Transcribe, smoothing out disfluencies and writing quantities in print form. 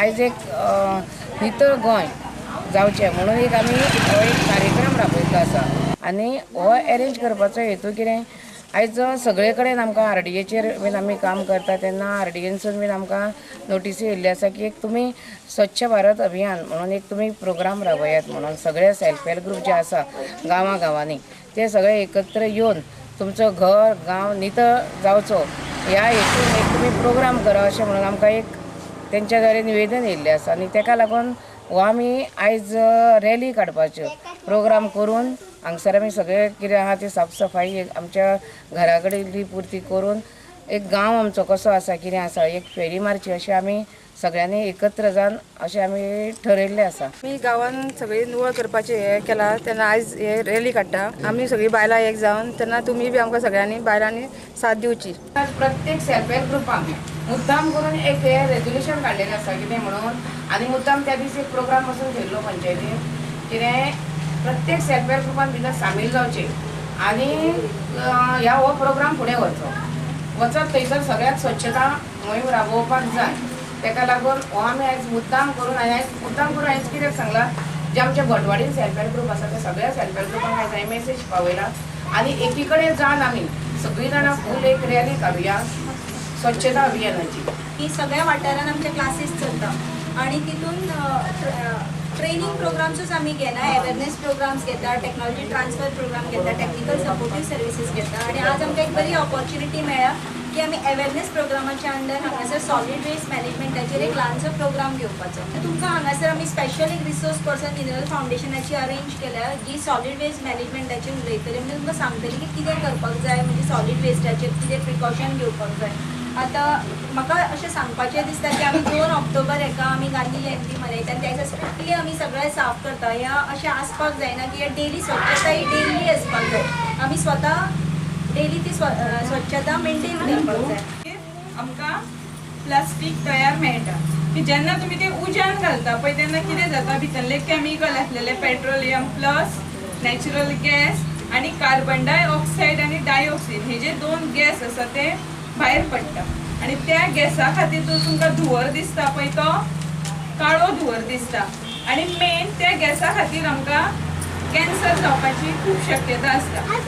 आयज एक नितळ गोंय जावचें म्हणून एक आमी हो एक कार्यक्रम राबयल्लो आसा आनी हो एरेंज करपाचो हेतू कितें, आयज सगळे कडेन आमकां आरडीएचेर बीन आमी काम करता तेन्ना आरडीएनसून बीन आमकां नोटीसी येयल्ली आसा की एक तुमी स्वच्छ भारत अभियान म्हणून एक तुमी प्रोग्राम राबयात म्हणून सगळे सेल्फ हेल्प ग्रूप जे आसा गांवां गांवांनी ते सगळे एकत्र येवन तुमचो घर गांव नितळ जावचो ह्या हेतून एक तुमी प्रोग्राम करा अशें म्हणून आमकां एक तेंच्या द्वारे निवेदन येयल्लें आसा आनी तेका लागून हो आमी आयज रॅली काडपाच्यो प्रोग्राम करून हांगसर आमी सगळे कितें आहा ती साफ सफाई आमच्या घरा कडेन पुरती करून एक गांव आमचो कसो आसा कितें आसा एक फेरी मारची अशें आमी सगळ्यांनी एकत्र जावन अशें आमी ठरयल्लें आसा. आमी गांवान सगळी निवळ करपाचें हें केलां तेन्ना आयज हे रॅली काडटा आमी सगळीं बायलां एक जावन, तेन्ना तुमी बी आमकां सगळ्यांनी बायलांनी साथ दिवची. प्रत्येक सेल्फ हेल्प ग्रुपांक मुद्दाम करून एक हे रेजोल्युशन काडलेलें आसा कितें म्हणून आनी मुद्दाम त्या दीस एक प्रोग्राम पासून थेयल्लो पंचायतीन कितें प्रत्येक सेल्फ हेल्प ग्रुपान भितर सामील जावचें आनी ह्या हो प्रोग्राम फुडें व्हरचो, वचत थंयसर सगळ्यात स्वच्छता मोहीम राबोवपाक जाय. तेका लागून हो आमी आयज मुद्दाम करून आनी आयज मुद्दाम करून आयज कित्याक सांगलां, जे आमच्या भटवाडीन सेल्फ हेल्प ग्रूप आसा ते सगळ्या सेल्फ हेल्प ग्रुपांक आयज हांवें मेसेज पावयला आनी एकी कडेन जावन आमी सगळीं जाणां फूल एक रॅली काडुया स्वच्छता अभियानाची. ही सगळ्या वाठारान आमचे क्लासीस चलता आनी तितून ट्रेनिंग प्रोग्राम्सूच आमी घेना, अवेरनेस प्रोग्राम्स घेता, टेक्नॉलॉजी ट्रान्सफर प्रोग्राम घेता, टेक्निकल सपोर्टीव सर्विसीस घेता. आनी आज आमकां एक बरी ऑपॉर्च्युनिटी मेळ्ळा की आमी अवेरनेस प्रोग्रामाच्या अंडर हांगासर सॉलीड वेस्ट मॅनेजमेंटाचेर एक ल्हानसो प्रोग्राम घेवपाचो. तुमकां हांगासर आमी स्पेशल एक रिसोर्स पर्सन मिनरल फावंडेशनाची अरेंज केल्या जी सॉलीड वेस्ट मॅनेजमेंटाचेर उलयतली, म्हणजे तुमकां सांगतली की कितें करपाक जाय, म्हणजे सॉलीड वेस्टाचेर कितें प्रिकॉशन घेवपाक जाय. आतां म्हाका अशें सांगपाचें दिसता की आमी 2 ऑक्टोबर हेका आमी गांधी जयंती मनयता आनी त्या दिसा स्ट्रिक्टली आमी सगळें साफ करता. ह्या अशें आसपाक जायना की डेली स्वच्छता ही डेली आसपाक जाय, आमी स्वता डेली ती स्वच्छता मेंटेन करपाक जाय. आमकां प्लास्टीक तयार मेळटा की जेन्ना तुमी ते उज्यान घालता पळय तेन्ना कितें जाता, भितरले केमिकल आसलेले पेट्रोलियम प्लस नॅचरल गॅस आनी कार्बन डायऑक्सायड आनी डायऑक्सीन हे जे 2 गॅस आसा ते भायर पडटा आनी त्या गॅसा खातीर तो तुमकां धुंवर दिसता पळय तो काळो धुंवर दिसता आनी मेन त्या गॅसा खातीर आमकां कॅन्सर जावपाची खूब शक्यता आसता.